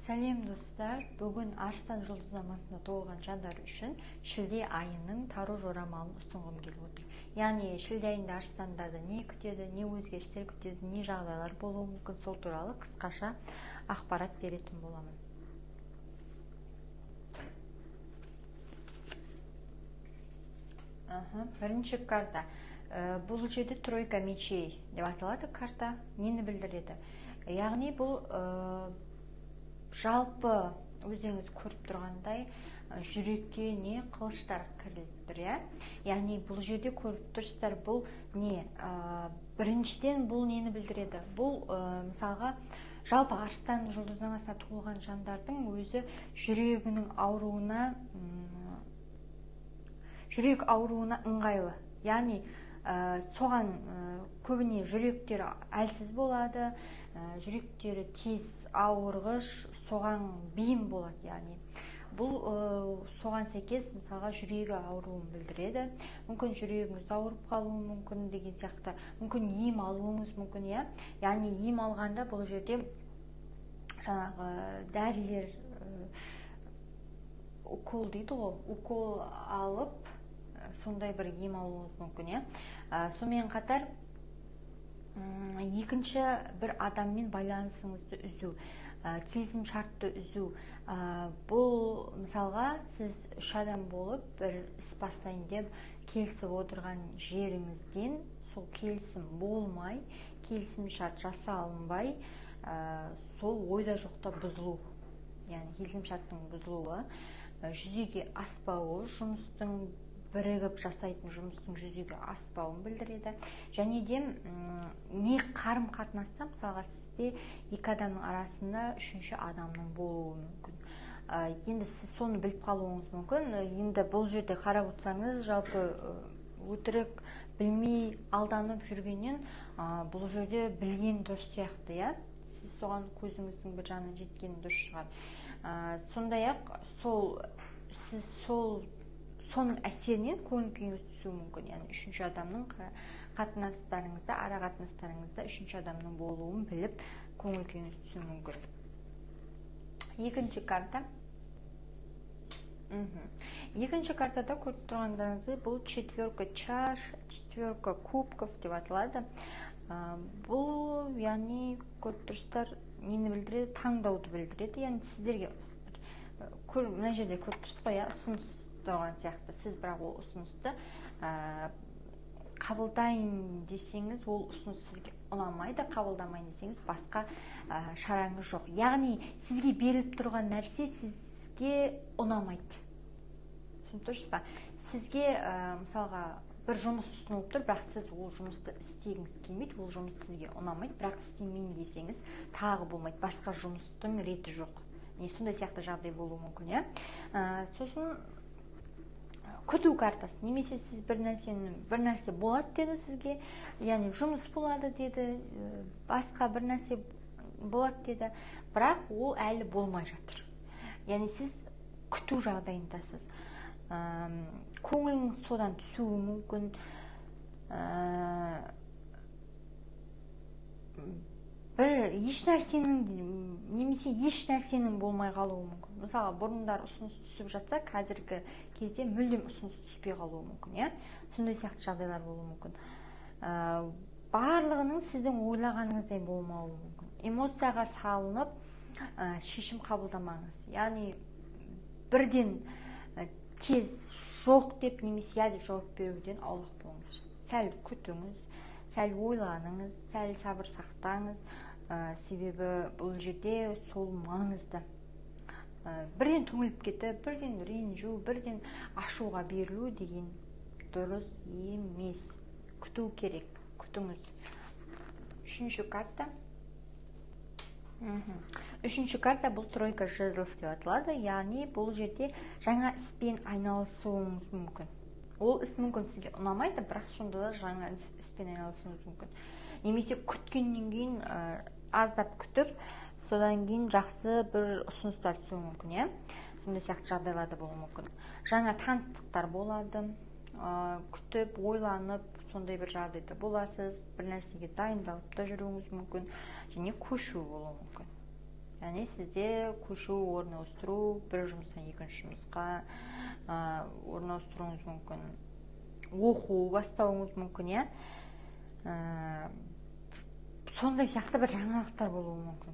Сәлем достар, бүгін Арыстан жұлдызнамасында туылған жандар үшін шілде айының таро жорамалын ұсынғым келіп отыр. Яғни шілде айында арыстандарды не күтеді, не өзгерістер күтеді, не жағдайлар болуы мүмкін, сол туралы қысқаша ақпарат беретін боламын. Бірінші карта. Бұл жерде тройка мечей деп аталады карта. Нені білдіреді? Яғни бұл жалпы өздеріңіз көріп тұрғандай жүрекке не қылыштар кіріліп тұр, иә? Яғни бұл жерде көріп тұрсыздар, бұл не? Біріншіден бұл нені білдіреді? Бұл мысалға жалпы Арыстан жұлдызнамасына туылған жандардың өзі жүрегінің ауруына, жүрек ауруына ыңғайлы. Яғни соған көбіне жүректері әлсіз болады, жүректері тез ауырғыш, соған бейім болады. Яғни бұл соған сәйкес мысалға жүрегі ауруын білдіреді. Мүмкін жүрегіңіз ауырып қалуы мүмкін деген сияқты, мүмкін ем алуыңыз мүмкін, иә? Яғни ем алғанда бұл жерде жаңағы дәрілер, укол дейді ғой, укол алып сондай бір ем алуыңыз мүмкін, иә? Сонымен қатар екінші бір адаммен байланысыңызды үзу, келісім шартты үзу. Бұл мысалға сіз үш адам болып бір іс бастайын деп келісіп отырған жеріңізден сол келісім болмай, келісім шарт жасалынбай, сол ойда жоқта бұзылу, яғни келісім шарттың бұзылуы, жүзеге аспауы, жұмыстың бірігіп жасайтын жұмыстың жүзеге аспауын білдіреді. Және де не қарым қатынаста мысалға сізде екі адамның арасында үшінші адамның болуы мүмкін. Енді сіз соны біліп қалуыңыз мүмкін. Енді бұл жерде қарап отырсаңыз, жалпы өтірік білмей алданып жүргеннен бұл жерде білген дұрыс сияқты, иә? Сіз соған көзіңіздің бір жағынан жеткені дұрыс шығар. Сондай-ақ сол сіз сол соның әсерінен көңіл күйіңіз түсуі мүмкін. Яғни үшінші адамның қатынастарыңызда, ара қатынастарыңызда үшінші адамның болуын біліп көңіл күйіңіз түсуі мүмкін. Екінші карта. Екінші картада көріп тұрғандарыңыздай бұл четверка чаш, четверка кубков деп аталады. Бұл яғни көріп тұрсыздар нені білдіреді? Таңдауды білдіреді. Яғни сіздерге мына жерде көріп тұрсыз ғой, иә, ұсыныс тұрған сияқты. Сіз бірақ ол ұсынысты қабылдайын десеңіз, ол ұсыныс сізге ұнамайды, қабылдамайын десеңіз, басқа шараңыз жоқ. Яғни сізге беріліп тұрған нәрсе сізге ұнамайды. Түсініп тұрсыз ба? Сізге мысалға бір жұмыс ұсынылып тұр, бірақ сіз ол жұмысты істегіңіз келмейді, ол жұмыс сізге ұнамайды, бірақ істемейін десеңіз тағы болмайды, басқа жұмыстың реті жоқ. Не сондай сияқты жағдай болуы мүмкін, иә? Сосын күту картасы, немесе сіз бір нәрсені, бір нәрсе болады деді сізге, яғни жұмыс болады деді, басқа бір нәрсе болады деді, бірақ ол әлі болмай жатыр. Яғни сіз күту жағдайындасыз. Көңіліңіз содан түсуі мүмкін. Бір еш нәрсенің немесе еш нәрсенің болмай қалуы мүмкін. Мысалға бұрындар ұсыныс түсіп жатса, қазіргі кезде мүлдем ұсыныс түспей қалуы мүмкін, иә? Сондай сияқты жағдайлар болуы мүмкін. Барлығының сіздің ойлағаныңыздай болмауы мүмкін. Эмоцияға салынып шешім қабылдамаңыз. Яғни бірден тез жоқ деп немесе иә деп жауап беруден аулақ болыңыз. Сәл күтіңіз, сәл ойланыңыз, сәл сабыр сақтаңыз. Себебі бұл жерде сол маңызды. Бірден түңіліп кетіп, бірден ренжу, бірден ашуға берілу деген дұрыс емес. Күту керек, күтіңіз. Үшінші карта. Үшінші карта бұл тройка жезлов деп аталады. Яғни бұл жерде жаңа іспен айналысуыңыз мүмкін. Ол іс мүмкін сізге ұнамайды, бірақ сонда да жаңа іспен айналысуыңыз мүмкін. Немесе күткеннен кейін аздап күтіп, содан кейін жақсы бір ұсыныстар түсуі мүмкін, иә? Сондай сияқты жағдайлар да болуы мүмкін. Жаңа таныстықтар болады, күтіп, ойланып, сондай бір жағдайда боласыз, бір нәрсеге дайындалып та жүруіңіз мүмкін, және көшу болуы мүмкін. Яғни сізде көшу, орын ауыстыру, бір жұмыстан екінші жұмысқа орын ауыстыруыңыз мүмкін, оқу бастауыңыз мүмкін, иә. Сондай сияқты бір жаңалықтар болуы мүмкін.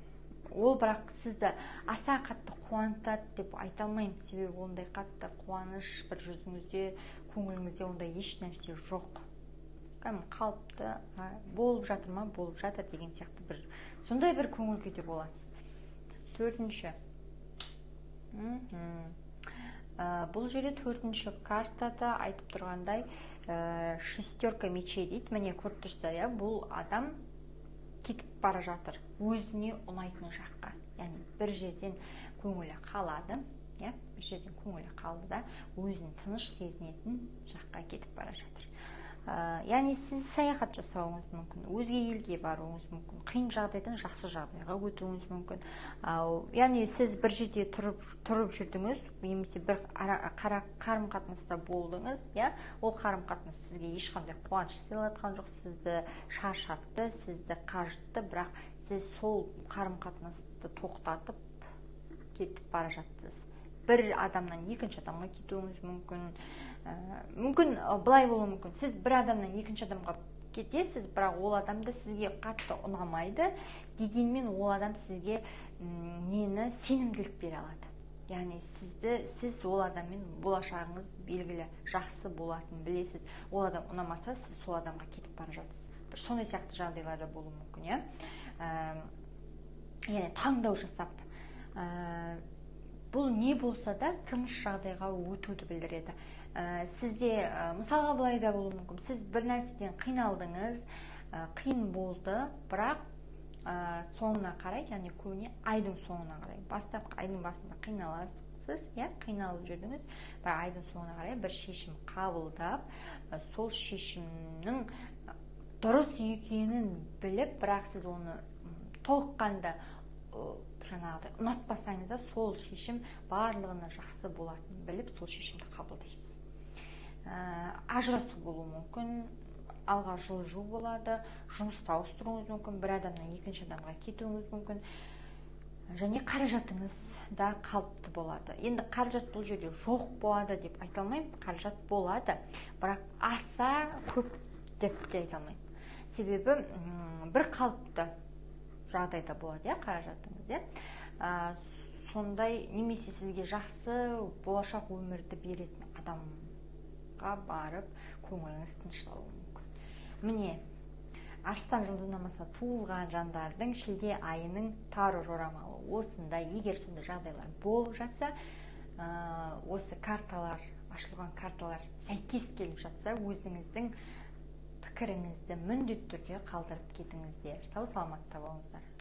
Ол бірақ сізді аса қатты қуантады деп айта алмаймын, себебі ондай қатты қуаныш бір жүзіңізде, көңіліңізде ондай еш нәрсе жоқ. Кәдімгі қалыпты, болып жатыр ма, болып жатыр деген сияқты бір сондай бір көңіл күйде боласыз. Төртінші. Бұл жерде төртінші картада айтып тұрғандай, шестерка мечей дейді. Міне, көріп тұрсыздар, иә, бұл адам кетіп бара жатыр өзіне ұнайтын жаққа. Яғни бір жерден көңілі қалады, иә, бір жерден көңілі қалды да, өзін тыныш сезінетін жаққа кетіп бара жатыр. Яғни сіз саяхат жасауыңыз мүмкін, өзге елге баруыңыз мүмкін, қиын жағдайдан жақсы жағдайға өтуіңіз мүмкін. Яғни сіз бір жерде тұрып жүрдіңіз, немесе бір қарым қатынаста болдыңыз, иә, ол қарым қатынас сізге ешқандай қуаныш сыйлатқан жоқ, сізді шаршатты, сізді қажытты, бірақ сіз сол қарым қатынасты тоқтатып кетіп бара жатсыз. Бір адамнан екінші адамға кетуіңіз мүмкін. Мүмкін былай болуы мүмкін: сіз бір адамнан екінші адамға кетесіз, бірақ ол адам да сізге қатты ұнамайды, дегенмен ол адам сізге нені, сенімділік бере алады. Яғни сіз ол адаммен болашағыңыз белгілі, жақсы болатынын білесіз. Ол адам ұнамаса, сіз сол адамға кетіп бара жатсыз. Бір сондай сияқты жағдайлар да болуы мүмкін, иә. Яғни таңдау жасап, бұл не болса да тыныш жағдайға өтуді білдіреді. Сізде, мысалға, былай да болуы мүмкін: сіз бір нәрседен қиналдыңыз, қиын болды, бірақ соңына қарай, яғни көбіне айдың соңына қарай, бастапқы айдың басында қиналасыз, иә, қиналып жүрдіңіз, бірақ айдың соңына қарай бір шешім қабылдап, сол шешімнің дұрыс екенін біліп, бірақ сіз оны толыққанды жаңағыдай ұнатпасаңыз да, сол шешім барлығына жақсы болатынын біліп, сол шешімді қабылдайсыз. Ажырасу болуы мүмкін, алға жылжу болады, жұмысты ауыстыруыңыз мүмкін, бір адамнан екінші адамға кетуіңіз мүмкін, және қаражатыңыз да қалыпты болады. Енді қаражат бұл жерде жоқ болады деп айта алмаймын, қаражат болады, бірақ аса көп деп те айта алмаймын. Себебі бір қалыпты жағдайда болады, иә, қаражатыңыз, иә. Сондай немесе сізге жақсы болашақ өмірді беретін адамға барып көңіліңіз тынышталуы мүмкін. Міне, Арыстан жұлдызнамасына туылған жандардың шілде айының таро жорамалы осындай. Егер сондай жағдайлар болып жатса, осы карталар, ашылған карталар сәйкес келіп жатса, өзіңіздің пікіріңізді міндетті түрде қалдырып кетіңіздер. Сау саламатта болыңыздар.